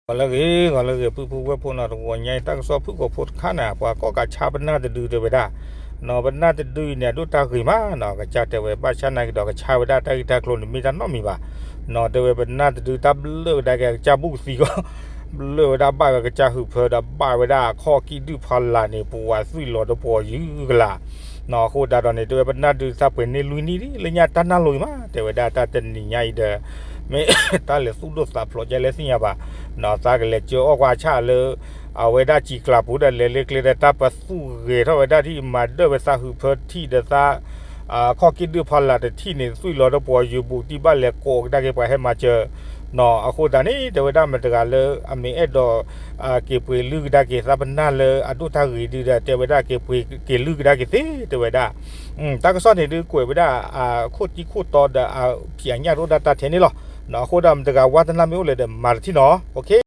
ဂီၤလၢအဂ့ၤ ဂီၤလၢအဂ့ၤ ပုၢ်ဖိဝဲၢ်ဖိနီၤ, တဂီၤညါအံၤ တၢ်ကစီၣ်ဖုၣ်ကိာ်ဖိတခါန့ၣ် ပှၤကိးကးဆါပနၢ်တဒုတဲဝဲဒၣ်, နီၤ ပနၢ်တဒုအံၤန့ၣ် အဒိၣ်တၢ်ဂ့ၤမးနီၤ, ကစၢ်တဲဝဲဘၣ်ဆၣ်နာ်က့ဒီး ကဆါဝဲဒၣ်တၢ်ဂ့ၢ်တၢ်ကျိၤန့ၣ် မ့ၢ်တၢ်နီတမံၤဘၣ်, နီၤ တဲဝဲပနၢ်တဒုတၢ်ဘျၢၣ်ဝဲဒၣ်က့ၤ ကစၢ်ဘူၣ်ကသံကီး ဘျၢၣ်ဝဲဒၣ်ဘၣ်ဝဲကစၢ်ဟုးဖၢဒီး ဘၣ်ဝဲဒၣ်အခီၣ်ကံၣ်ဒုၣ်ဖီလာ်န့ၣ် ပဝးသွံၣ်လီၤဒီးပှၤယုၢ်ကလာ် နီၤ အဃိသတးဒီးန့ၣ် တဲဝဲပနၢ်ဒုးသးပှဲၤန့ၢ်လွံၢ်နံၣ်လံ လၢညါတၢ်နၢ်လိၤအံၤမး တဲဝဲဒၣ်တၢ်တနံၤညါအံၤဒီး မ့ၢ်တၢ်လဲၤသူၣ်ဒိၣ်သးဖျိးကဲလဲၣ်သ့ၣ်ညါဘၣ်, နီၤ သးကလဲၤကၢအီၣ်ကွၢ်ဆၣ်လၢ အဝဲဒၣ်စံာ်ကျးပူၤဒီး လဲၤလၢကျဲဒီး တၢ်ပသူၣ်ဂဲၤထီၣ်ဝဲဒၣ်ဒ်အံၤ မၤဒၢၣ်ဝဲသးဟုးဖၢတထံၣ်ဒီးသး ခီၣ်ကံၣ်ဒုၣ်ဖီလာ်တထံၣ်န့ၣ် သွံၣ်လီၤဒီးပှၤယုၢ်ဘူးတံၢ်ဘၣ်လဲၤကိးကဒါက့ၤပှၤဟဲမၤစၢၤ, နီၤ အဃိသတးန့ၣ် တဲဝဲဒၣ်မတၤတဂၤလၢအမ့ၢ်အဲၣ်ဒိး က့ၤပှ့ၤလုၢ်ကဒါက့ၤသးပနၢ်လၢအဒိၣ်တၢ်ဂ့ၤဒုဒီး တဲဝဲဒၣ်က့ၤပှ့ၤက့ၤလုၢ်ကဒါက့ၤသ့ တဲဝဲဒၣ်, တၢ်ကစီၣ်န့ၣ်ဒုးကွဲးဝဲဒၣ် ခိၣ်တံၢ်ခိၣ်တီဒီးအဖံးအညၣ်တအိၣ်ဒၣ်တၢ်ထဲန့ၣ်လီၤ, နီၤ အဃိဒီးမတၤတဂၤဝါသနာ်မ့ၢ်အိၣ်လဲၣ်ဒီး မၤတထံၣ်နီၤ,